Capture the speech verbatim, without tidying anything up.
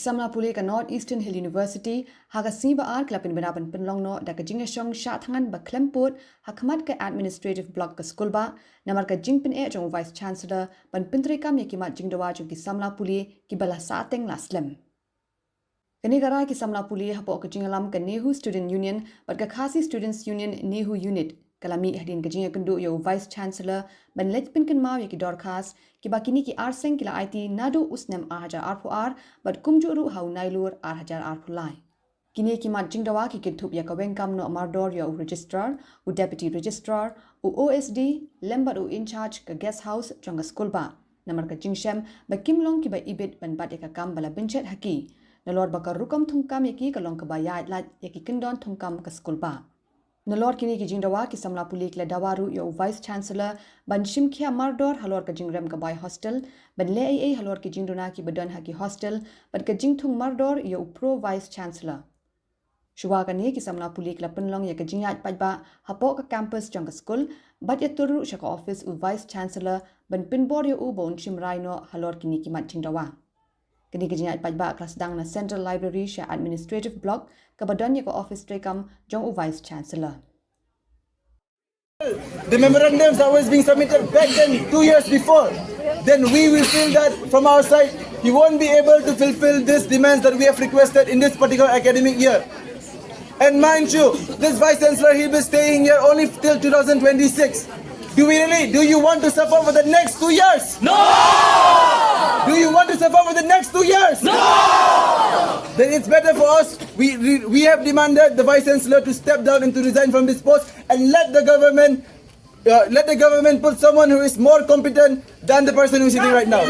Samla pule ka North Eastern Hill University ha ka sngi ba ar ki la pynbna ban pynlong noh da ka jingïashong shah thngan ba khlem pud ha khmat ka Administrative Block ka skulbah, namar ka jingpyneh jong u Vice Chancellor ban pyntreikam ïa ki mat jingdawa jong ki samla pule kiba la sahteng la slem. Kane ka rai ki samla pule hapoh ka jingïalam ka NEHU Student Union bad ka Khasi Students Union NEHU Unit ka la mih hadien ka jingïakynduh ïa u Vice Chancellor ban leit pynkynmaw ïa ki dorkhas kiba kine ki arseng ki la aiti naduh u snem ar hajar arphew ar bad kumjuh ruh ha u Nailur ar hajar arphew lai. Kine ki mat jingdawa ki kynthup ïa ka weng kam noh mardor ïa u Registrar, u Deputy Registrar, u O S D lem bad u in-charge ka guest house jong ka skulbah, namar ka jingshem ba kim long kiba ibit ban bat ïa ka kam ba la bynchet ha ki, nalor ba ka rukom thungkam ïa ki ka long kaba ïaid lait ïa ki kyndon thungkam ka skulbah. Nalor kine ki jingdawa ki samla pule ki la dawa ruh ïa u Vice Chancellor ban shim khia mardor halor ka jingrem ka bai hostel, ban leh ei ei halor ki jingduna kiba don ha ki hostel bad ka jingthung mardor ïa u Pro Vice Chancellor. Shuwa kane ki samla pule ki la pynlong ïa ka jingïaid paidbah hapoh ka campus jong ka skul bad ïatur ruh sha ka office u Vice Chancellor ban pynbor ïa u ba un shim rai noh halor kine ki mat jingdawa. Kane ka jingïaid paidbah ka la sdang na Central Library sha Administrative Block kaba don ïa ka office treikam jong u Vice Chancellor. The memorandums that was being submitted back then, two years before, then we will feel that from our side, he won't be able to fulfill these demands that we have requested in this particular academic year. And mind you, this Vice Chancellor, he'll be staying here only till two thousand twenty-six. Do we really, do you want to suffer for the next two years? No! Do you want to suffer for the next two years? No! Then it's better for us. We, we, we have demanded the Vice Chancellor to step down and to resign from this post and let the government uh, let the government put someone who is more competent than the person who is sitting right now.